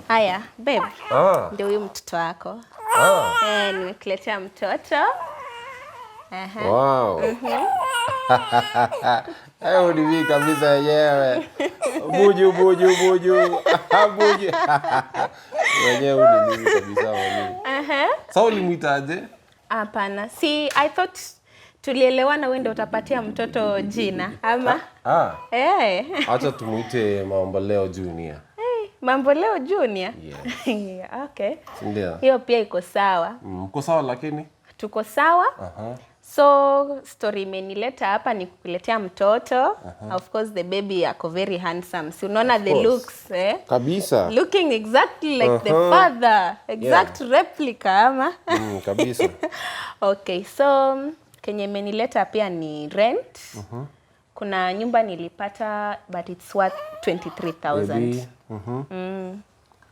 Haya, babe. Ah. Ndio huyu mtoto wako. Ah. Eh, nimekuletea mtoto. Aha. Wow. Hayo ni mimi kabisa yenyewe. Buju buju buju. Buju. Wenyewe ni mimi kabisa wenyewe. Aha. Sasa ulimuitaje? Hapana. Si I thought tulielewana wewe ndio utapatia mtoto jina ama? Ah. Eh. Acha tumuite Mamboleo Junior. Hey, Mamboleo Junior? Yes. Okay. Si Ndio. Hiyo pia iko sawa. Mm, Mko sawa lakini? Tuko sawa. Aha. So story imenileta hapa ni kukuletea mtoto. Of course the baby ako very handsome. Si unaona the course. looks eh? Kabisa. Looking exactly like the Aha. father. Exact replica ama? Mm, kabisa. Okay, so kenye imenileta pia ni rent. Kuna nyumba nilipata but it's worth 23,000. Baby. Mhm.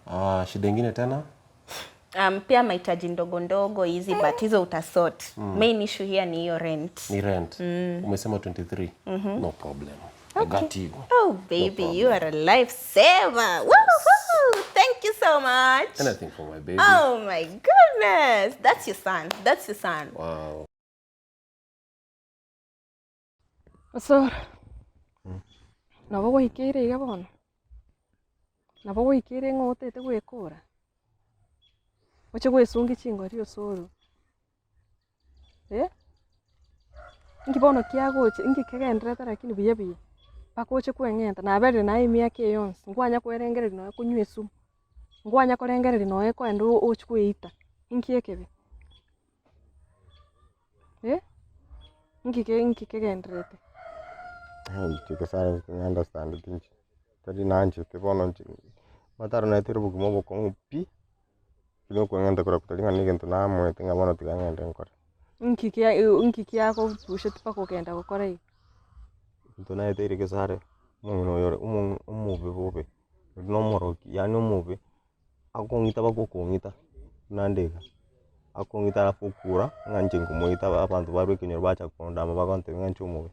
Ah, shida ingine tena? Um, pia mahitaji ndogo ndogo hizi but hizo utasort. Main issue here ni hiyo rent. Ni rent. Umesema 23. No problem. I got you. Oh baby, you are a lifesaver. Woo-hoo! Thank you so much. Anything for my baby. Oh my goodness. That's your son. That's your son. Wow. Osoro, nabo gwaikeire iga bono? Nabo gwaikeire ng'a otete goekora? Oche goesungia chingori osoro, eh? Inki bono kiagocha inki kegenderete lakini buya buya, mpaka oche kweng'enta naberire naye emiaka eye yonsi, nkwanya kwerengereria nonye konywa esumu, nkwanya korengereria nonye koenda oche koeita, inki ekebe? Eh, inki ke inki kegendererete? Inche gose ng'understandeti inche, tari nanchete bono inche, mataro naetire obogima obokong'u pi, buna okweng'enta korwa tari ng'a na egento namoete ng'a bono tiga ng'ende nkore. Inki kia inki kiakobusheti mpaka okenda gokora igo? Egento naeteire gese are, omong'ina oyo ore omong'u omobe bobe, oria na omoroki yaani omobe. Akong'ita mpaka okong'ita buna nde iga, akong'ita alafu okura ng'a inche nkomoita abanto barwa ekenyoro bacha kondama bagontebia ng'a inche omobe,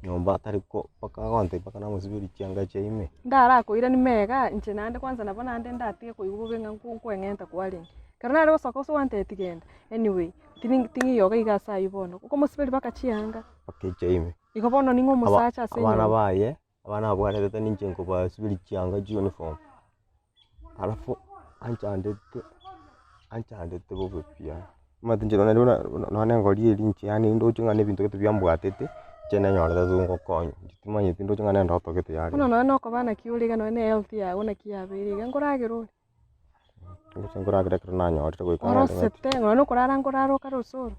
nyomba tari ko mpaka agontebia mpaka namosiberia chianga chia ime. Ndarakoiranie mega, inche naende kwanza nabo naende ndatige koigwa bobe ng'a nko nkoeng'enta kwarenge. Ekero nare gosoka gose gwantebetie genda, anyway, tiri ting'iyoga iga ase aywo bono, okomosiberia mpaka chianga. Mpaka echia ime. Igo bono ning'o Aba omosacha ase abana enyomba. baye, abana abwo aretete ninche nkobasiberia chianga chiuniform. Alafu anchandete anchandete bobe pi yaani, omanyete inche nonye buna nonye engori eria inche yaani ndoche ng'a na ebinto gete biambwatete, inche nenyorete tu ngokonywa, inche timanyeti ndoche ng'a na endoto gete yarenge. Bono nonye nokoba naki ore iga nonye na ehealth yago naki yabeire iga, nkoragera ore? Gose nkoragera ekero nanyorire goika ng'ende ng'ati. Orosete, nonye nokorara nkorara okare osoro.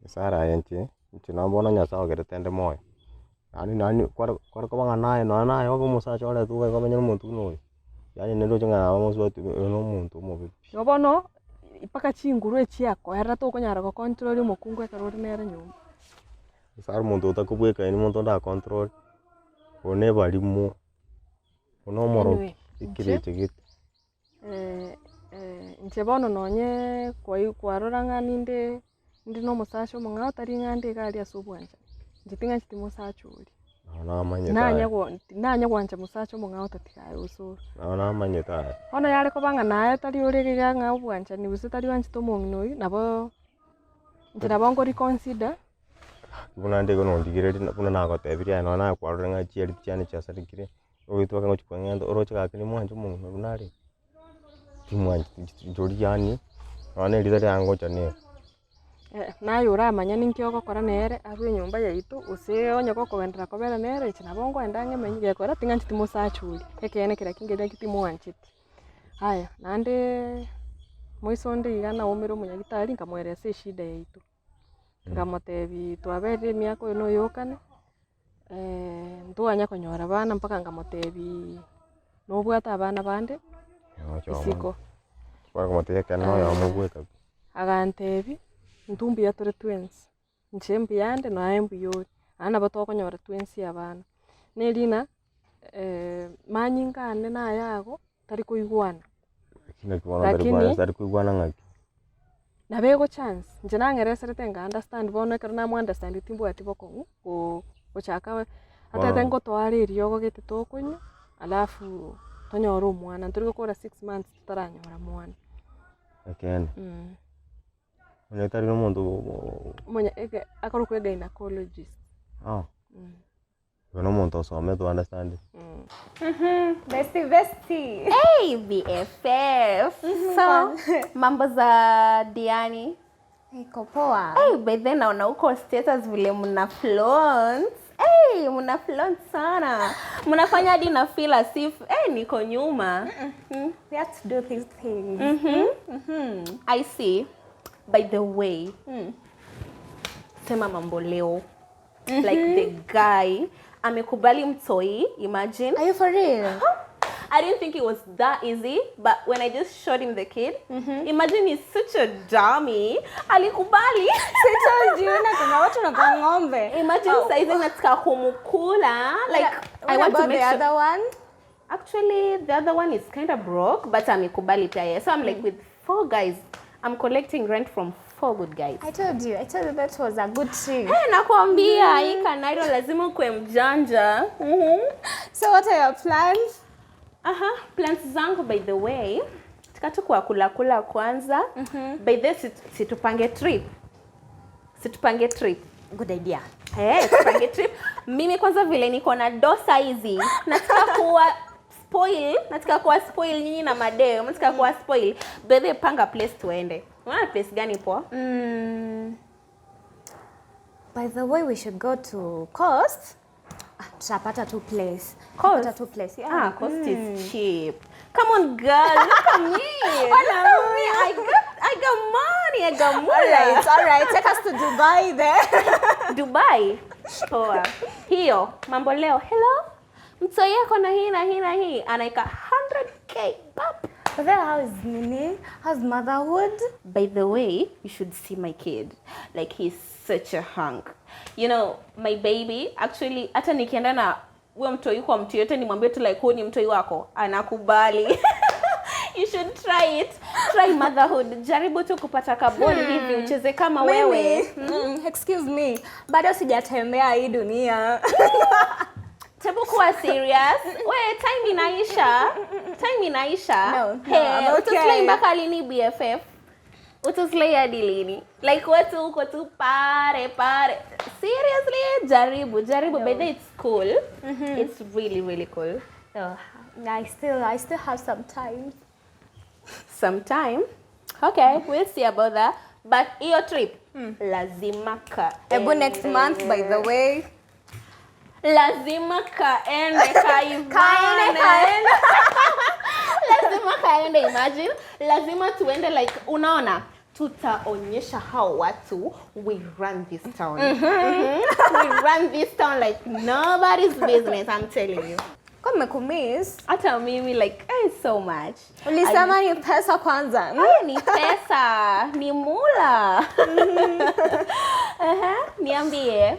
Nyasaye aye inche, inche nabo bono Nyasaye ogerete nde moyo, yaani nani kware kware koba ng'a naye nonya naye obe omosacha oretwe iga omenye na omonto buna oyo, yaani nindoche ng'a nabo mosubati oyo na omonto omobe pi. Igo bono, mpaka chinguru echiakoerera tokonyara gocontrol omokungu ekero ore nere nyomba. Nyasaye omonto otakobwekaini monto ndacontrol, oyo na ebarimo, oyo na omoroki, Anyway, inche. ekerecha gete. Inche bono nonye kwai kwarora ng'a ninde ninde na omosacha omong'ao tari ng'a nde iga aria ase obwanchani, inche ting'ancheti mosacha oria. Nabo namanyete Nanya aye. go nanya gwancha mosacha omong'ao tatiga aye osoro. Nabo namanyete aye. Bono yare koba ng'a naye tari ore iga ng'a obwanchani gose tari oanchete omong'ina oyio, nabo inche nabo nko reconsider. Buna nde igo nondigereria buna nagotebirie aye nonya naye kwarorire ng'a chiariti chiane chiasarekire. Ogoetwa mpaka ngochia kweng'enta oroche gaki nimwanche omong'ina buna are, timwancheti inche inche oria yaani nonya na erieta riaye ngocha nere. Naye oramanye ninki ogokora nere arwe enyomba yaito, gose onye gokogenderera kobera nere inche nabo nkoenda ng'emenye gekogera ting'ancheti mosacha oria, ekeene kera ki nkeria nki timwancheti. Aya, naendeee moiso onde iga naumire omonyagitari nkamoeresa eshida yaito, nkamotebia twaberire emiaka oyo na oyokane. Ntwanya konyora abana mpaka nkamotebia nobwate abana bande isiko. Agantebia, intwe mbuya tore twensi, inche mbuyande naye mbuya ore, naende nabo tokonyora twensi abana. Nerina manyinga ane na ayago tari koigwana. Lakini Tari koigwana ng'aki? Nabo ego chance, inche nang'ereserete nka understand bono ekero namo understand timbwati bokong'u go gochaka atete Bono. ngotoare eriogo gete tokonywa alafu. Tonyore omwana, ntori gokora 6 months totaranyora mwana. Ekeene. Onye tari na omonto Omonya eke akorokwa egynecologist. Ah. Oyo na omonto osomete o understand. Bestie, bestie. Hey, BFF. So, mambo za Diani. Iko poa. Hey, by then naona huko status vile mna flaunt. Hey, mna flaunt sana. Mnafanya hadi na feel as if hey, niko nyuma. We have to do these things. I see. By the way, sema mambo leo. Like the guy amekubali mtoi, imagine. Are you for real? I didn't think it was that easy, but when I just showed him the kid, imagine he's such a dummy. Alikubali. I told you na kuna watu na kwa ng'ombe. Imagine saizi nataka kumukula. Like What I want to about make the sure. other one? Actually, the other one is kind of broke, but amekubali pia yeye. So I'm like with four guys. I'm collecting rent from four good guys. I told you. I told you that was a good thing. Eh, nakwambia hii Kanairo lazima ukuwe mjanja. So what are your plans? Aha, plans zangu by the way, tukatu kwa kula kula kwanza. By the way, situpange trip. Situpange trip. Good idea. Eh, tupange trip. Mimi kwanza vile niko na dosa hizi, nataka kuwa spoil, nataka kuwa spoil nyinyi na madeo, nataka kuwa spoil. By the way, panga place tuende. Unaona place gani poa? By the way, we should go to Coast. Ah, tutapata tu place. Coast? Tutapata tu place. Yeah. Ah, coast is cheap. Come on, girl. Look at me. Look at me. I got money. I got All moolah. right, all right. Take us to Dubai then. Dubai. Poa. Hiyo mambo leo. Hello. Mtoi yako na hii na hii na hii anaika 100k. Pap. But then how is Nini? How's motherhood? By the way, you should see my kid. Like he's such a hunk. You know, my baby actually hata nikienda na huyo mtoi kwa mtu yote nimwambie tu like huyu ni mtoi wako, anakubali. you should try it. Try motherhood. Jaribu tu kupata kaboli hivi ucheze kama wewe. Mimi, excuse me. Bado sijatembea hii dunia. Tebu kuwa serious. We, time inaisha. Time inaisha. No, no, Hey, I'm okay. utaslay mpaka lini BFF? Utaslay hadi lini? Like watu huko tu pare pare. Seriously, jaribu, jaribu. By the way, it's cool. It's really really cool. No, I still have some time. Sometime. Okay, we'll see about that. But hiyo trip lazima ka. Ebu next month by the way. Lazima kaende kaivane. Kaende, kaende. lazima kaende imagine lazima tuende like unaona tutaonyesha hao watu we run this town mm we run this town like nobody's business i'm telling you Kwa nimekumiss. hata mimi like eh, so much Ulisema ni pesa kwanza. Mm? Ay, ni pesa ni mula Aha, niambie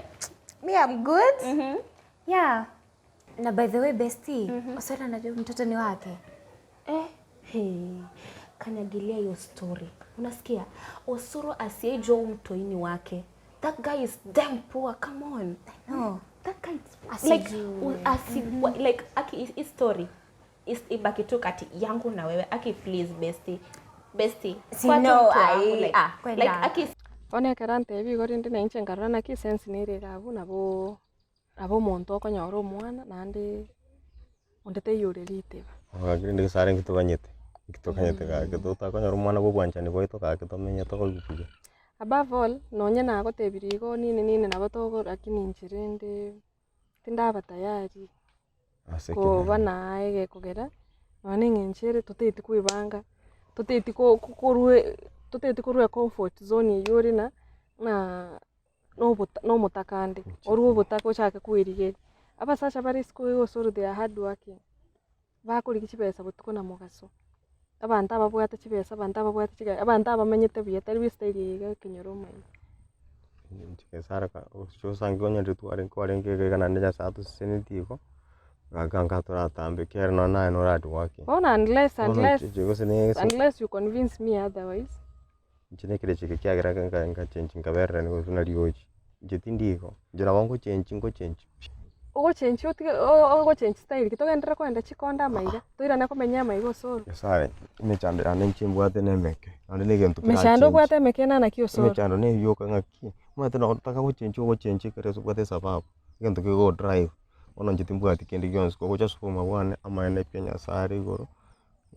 Me, I'm good. Yeah. Na by the way, bestie, Osoro anajua mtoto ni wake. Eh, hey, kanyagilia hiyo story. Unasikia? Osoro asiyejua huyu mtoini wake. That guy is damn poor. Come on. No. That guy is like Asijue. asi like aki hii story is ibaki tu kati yangu na wewe. Aki please bestie. Bestie. Si Kwa tu no, mtu wangu, ai, like, ah, kwenda. like aki Bono ekero ntebi igo rende na inche nkarora naki esense nere iga abwo nabo nabo omonto okonyora omwana naende onde taiyo ore riteba. Gaki rende gesare nkitoganyete, nkitoganyete gaki totakonyora omwana bwa obwanchani bwaito gaki tomenye tokoigwa buya. Above all, nonye nagotebirie igo nini nini nabo togo lakini inche rende tindaba tayari Ase koba ekenyoro. naye gekogera, nonye na eng'encho ere totaeti koebanga, totaeti ko korwa totaeti korwa ecomfort zone eywo ore na ng'a na omotakande, orwe obotaka ochake koerigeria. Abasacha bare isiko iga osoro they are hardworking, bakorigia chibesa botuko na mogaso, abanto ababwate chibesa, abanto ababwate chigari, abanto abamenyete buya tari bwa estyle eye iga ekenyoro omoino. Inche gesare ka osange onye twarenge kwarenge iga iga naende nyasaye atosesenetie igo, gaka nka toratambe ekiagera nonye naye nore hardworking. Bono unless Bono unless inche gose na ase unless you convince me otherwise. Inche na ekere eke kiagera nka nkachenji nkabererania gose buna riochi, inche tindi igo, inche nabo ngochenji ngochenji pi. Ogochenchia otige ogochenchia style ki togenderere kogenda chikonda amaiga, toirane komenya amaiga osoro. Nyasaye, emechando yane inche mbwate na emeke, naende na egento Emechando kerachenche. obwate emeke ena naki osoro? Emechando na eyioka ng'aki, omanyete nabo otaka gochenchia ogochenchia ekero ase obwate esababu, egento kegogo drive, bono inche timbwati kende gionsi, kogocha ase obogima bwane, amaene pi nyasaye are igoro,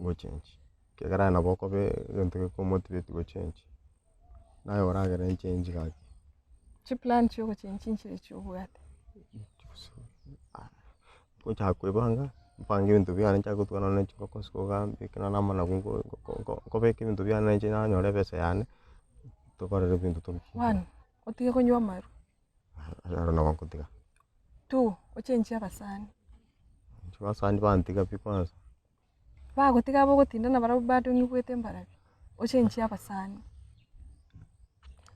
ngochenchia. Ekiagera aye nabo okoba egento gekomotivate gochenchia, naye oragere nchenchi gaki. Chiplan chia ogochenchia inchire echi obwate. Ngochaka koebanga, mpange ebinto biane nchake gotwara nonye chingoko ase ogoambeka nonye na amanagu nko- nko- nko- nkobeka ebinto biane nainche nanyora ebesa yane, tokorere ebinto toki. One, otige konywa amarwa. Aro nabo nkotiga. Two, ochenchie abasani. Inche abasani bantiga pi kwanza. Bagotiga abe ogotinda nabarabwo bado ng'igwete mbarabi, ochenchie abasani,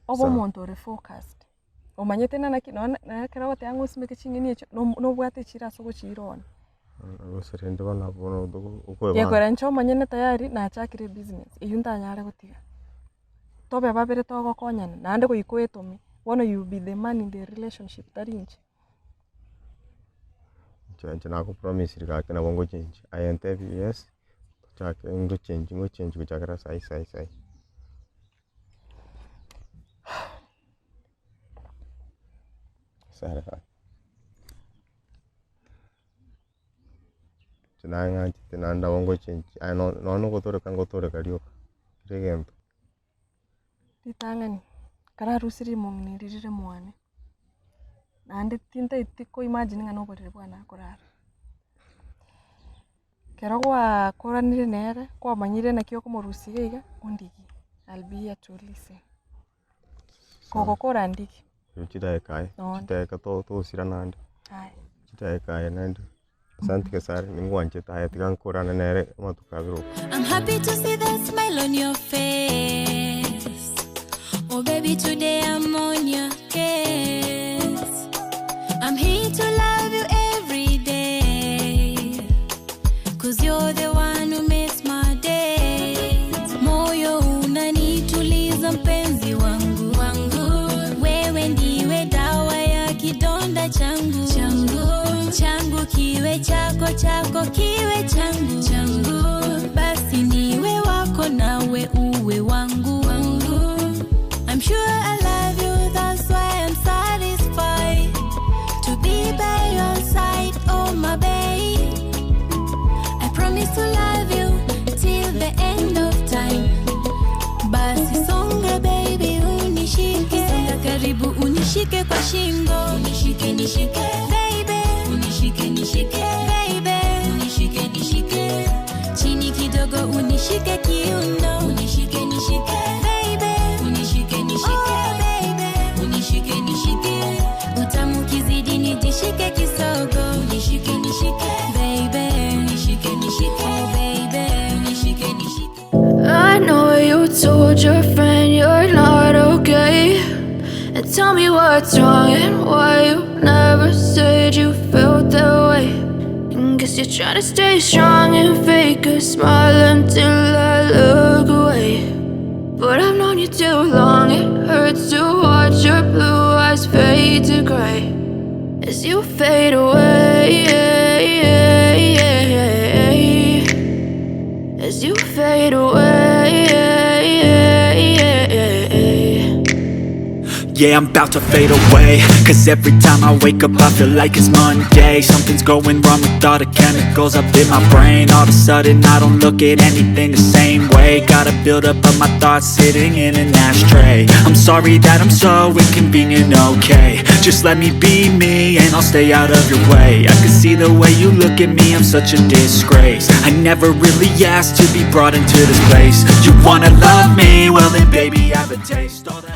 obe Sawa. omonto ore focused, omanyete ng'a naki nonye na ekero ogoteba ng'a osimeke ching'eni echio no- nobwate echiro ase ogochiira one. Gose rende bono bono okoebanga. Gekogera inche omonyene tayari nachakire ebusiness, eywo ntanyare gotiga. Tobe babere togokonyana, naende goika oetome, bono you be the man in the relationship tari inche. Inche inche nagopromisiri gaki nabo ngochengi, aye ntebi yes, tochake ngochengi ngochengi gochakera saii saii saii. Sare gaki. Inche naye ng'anchete naende nabo ngochengi, aye no- nonye na ogotoreka ngotoreka rioka, kera egento. Ritang'ani, kararusie rimong'ina eri rire mwane, naende tintaeti ko imagine ng'a noborere bwane akorara. Ekero gwakoranire nere, kwamanyire naki okomorusia iga iga, ondigie, I'll be here to listen. Kogokora ndigie. Chidakika aye, Nonde. chidakika to- tosira naende, Aye. chidakika aye naende, asante gesare ningwanchete aye tiga nkorane nere amatuko abere oko. I'm happy to see the smile on your face. Oh, baby, today I'm on your case. I'm here to love you every day. Cause you're the one who makes my day. Moyo unanituliza mpenzi wangu wangu. Wewe ndiwe dawa ya kidonda changu changu changu kiwe chako chako kiwe changu changu basi niwe wako nawe uwe wangu wangu I'm sure I love you that's why I'm satisfied to be by your side oh my babe I promise to love you till the end of time. Basi songa baby unishike, songa karibu unishike kwa shingo, unishike nishike baby, unishike nishike baby, unishike nishike chini kidogo unishike kiuno, unishike nishike baby, unishike nishike oh, baby, unishike nishike utamu kizidi nijishike kisogo, unishike nishike baby, unishike nishike oh, baby, unishike nishike I know you told your friend you're not okay. And tell me what's wrong and why you never said you felt that way. And guess you're trying to stay strong and fake a smile until I look away. But I've known you too long, it hurts to watch your blue eyes fade to gray as you fade away. As you fade away. Yeah, I'm about to fade away Cause every time I wake up I feel like it's Monday Something's going wrong with all the chemicals up in my brain All of a sudden I don't look at anything the same way Gotta build up of my thoughts sitting in an ashtray I'm sorry that I'm so inconvenient, okay Just let me be me and I'll stay out of your way I can see the way you look at me, I'm such a disgrace I never really asked to be brought into this place You wanna love me? Well then baby I have a taste All the